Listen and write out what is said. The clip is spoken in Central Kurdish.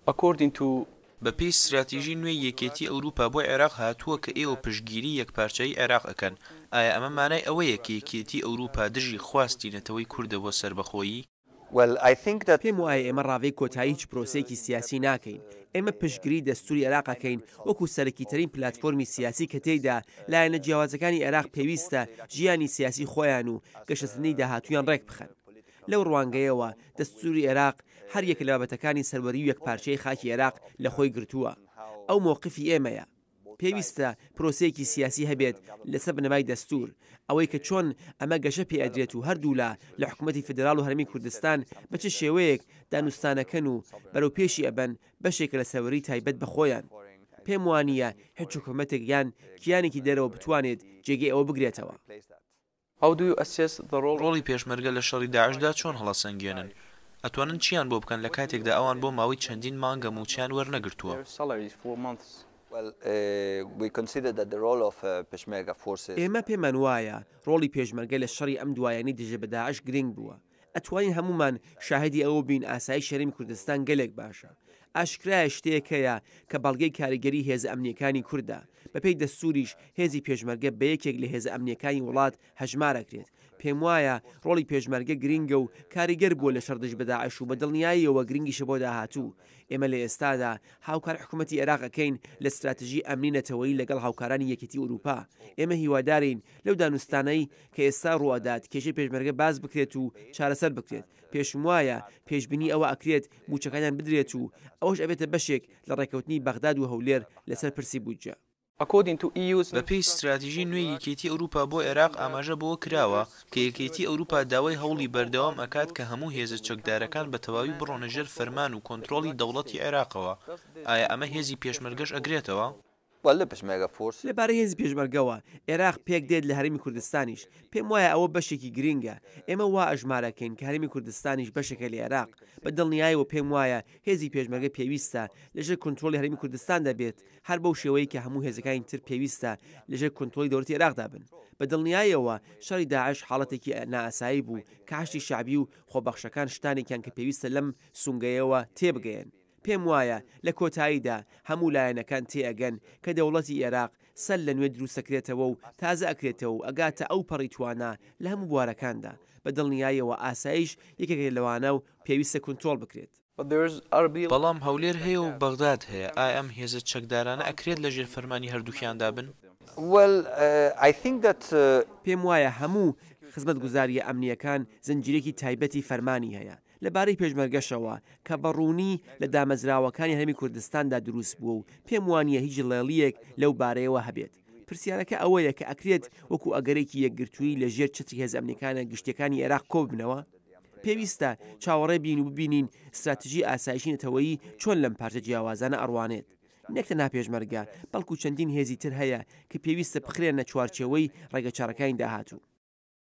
According to. بەپێی ستراتیژی نوێی یەکێتی ئەوروپا بۆ عێراق هاتووە کە ئێوە پشتگیری یەکپارچەیی عێراق ئەکەن، ئایا ئەمە مانای ئەوەیە کە یەکێتی ئەوروپا دژی خواستی نەتەوەی کوردە بۆ سەربەخۆیی؟ Well, I think that. پێم وایە ئێمە ڕاڤەی کۆتایی هیچ پرۆسەیەکی سیاسی ناکەین. ئێمە پشتگریی دەستووری عێراق ئەکەین وەکو سەرەکیترین پلاتفۆرمی سیاسی کە تێیدا لایەنە جیاوازەکانی عێراق پێویستە ژیانی سیاسی خۆیان و گەشەسەندنی داهاتوویان ڕێکبخەن. لەو ڕوانگەیەوە دەستووری عێراق هەر یەک لە بابەتەکانی سەروەری و یەکپارچەیی خاکی عێراق لەخۆی گرتووە. ئەو مەوقفی ئێمەیە. پێویستە پرۆسەیەکی سیاسی هەبێت لەسەر بنەمای دەستوور، ئەوەی کە چۆن ئەمە گەشە پێ ئەدرێت و هەردوولا لە حکومەتی فیدراڵ و هەرێمی کوردستان بە چ شێوەیەک دانوستانەکەن و بەرەو پێشی ئەبەن بەشێکە لە سەروەری تایبەت بە خۆیان. پێم وانییە هیچ حکومەتێک یان کیانێکی دەرەوە بتوانێت جێگەی ئەوە بگرێتەوە. How do you assess the role of. ڕۆڵی پێشمەرگە لە شەڕی داعشدا چۆن هەڵەسەنگێنن؟ ئەتوانن چیان بۆ بکەن لە کاتێکدا ئەوان بۆ ماوەی چەندین مانگە مووچەیان وەرنەگرتووە؟ Their salaries for months. Well, we consider that the role of Peshmerga forces. ئێمە پێمان وایە ڕۆڵی پێشمەرگە لە شەڕی ئەم دوایانەی دژە بە داعش گرنگ بووە. ئەتوانین هەموومان شاهیدی ئەوە بین ئاسایشی هەرێمی کوردستان گەلێک باشە. ئاشکرایە شتێک هەیە کە بەڵگەی کاریگەری هێزە ئەمنییەکانی کوردە. بەپێی دەستووریش هێزی پێشمەرگە بە یەکێک لە هێزە ئەمنییەکانی وڵات هەژمارئەکرێت. پێموایە ڕۆڵی پێشمەرگە گرنگە و کاریگەر بووە لە شەڕ دژ بە داعش و بە دڵنیاییەوە گرنگیشە بۆ داهاتوو. ئێمە لە ئێستادا هاوکاری حکومەتی عێراق ئەکەین لە ستراتیژی ئەمنی نەتەوەیی لەگەڵ هاوکارانی یەکێتی ئەوروپا. ئێمە هیوادارین لەو دانوستانەی کە ئێستا ڕووئەدات کێشەی پێشمەرگە باس بکرێت و چارەسەر بکرێت. پێشموایە پێشبینی ئەوە ئەکرێت مووچەکانیان بدرێت و ئەوەش ئەبێتە بەشێک لە ڕێککەوتنی بەغداد و هەولێر لەسەر پرسی بودجە. According to EU's new بەپێی ستراتیژی نوێی یەکێتی ئەوروپا بۆ عێراق ئاماژە بەوە کراوە کە یەکێتی ئەوروپا داوای هەوڵی بەردەوام ئەکات کە هەموو هێزە چەکدارەکان بە تەواوی بڕۆنە ژێر فەرمان و کۆنترۆڵی دەوڵەتی عێراقەوە، ئایا ئەمە هێزی پێشمەرگەش ئەگرێتەوە؟ لەبارەی هێزی پێشمەرگەوە، عێراق پێکدێت لە هەرێمی کوردستانیش، پێموایە ئەوە بەشێکی گرنگە، ئێمە وا ئەژمارەکەین کە هەرێمی کوردستانیش بەشێکە لە عێراق، بە دڵنیایەوە پێموایە هێزی پێشمەرگە پێویستە لەژێر کۆنترۆڵی هەرێمی کوردستاندا بێت، هەر بەو شێوەیەی کە هەموو هێزەکانی تر پێویستە لەژێر کۆنترۆڵی دەوڵەتی عێراقدا بن. بە دڵنیایەوە شەڕی داعش حاڵەتێکی نائاسایی بوو کە حەشدی شەعبی و خۆبەخشەکان شتانێکیان کە پێویستە لەم سونگەیەوە تێبگەیەن. پێم وایە لە کۆتاییدا هەموو لایەنەکان تێئەگەن کە دەوڵەتی ئێراق سەر لە نوێ دروستەکرێتەوە و تازە ئەکرێتەوە و ئەگاتە ئەو پەڕی توانا لە هەموو بوارەکاندا. بە دڵنیایەوە ئاسایش یەکێکە لەوانە و پێویستە کونترۆڵ بکرێت. بەڵام هەولێر هەیە و بەغداد هەیە، ئایا ئەم هێزە چەکدارانە ئەکرێت لەژێر فەرمانی هەردووکیاندا بن؟ پێم وایە هەموو خزمەتگوزارییە ئەمنییەکان زنجیرەیەکی تایبەتی فەرمانی هەیە. لەبارەی پێشمەرگەشەوە کە بە ڕوونی لە دامەزراوەکانی هەرێمی کوردستاندا دروست بووە و پێم وانییە هیچ ڵێڵییەک لەو بارەیەوە هەبێت. پرسیارەکە ئەوەیە کە ئەکرێت وەکو ئەگەرێکی یەکگرتوویی لە ژێر چەتری هێزە ئەمنییەکانە گشتییەکانی عێراق کۆببنەوە؟ پێویستە چاوەڕێ بین و ببینین ستراتیژی ئاسایشی نەتەوەیی چۆن لەم پارچە جیاوازانە ئەڕوانێت. نەک تەنها پێشمەرگە، بەڵکو چەندین هێزی تر هەیە کە پێویستە بخرێنە چوارچێوەی ڕێگەچارەکانی داهاتوو.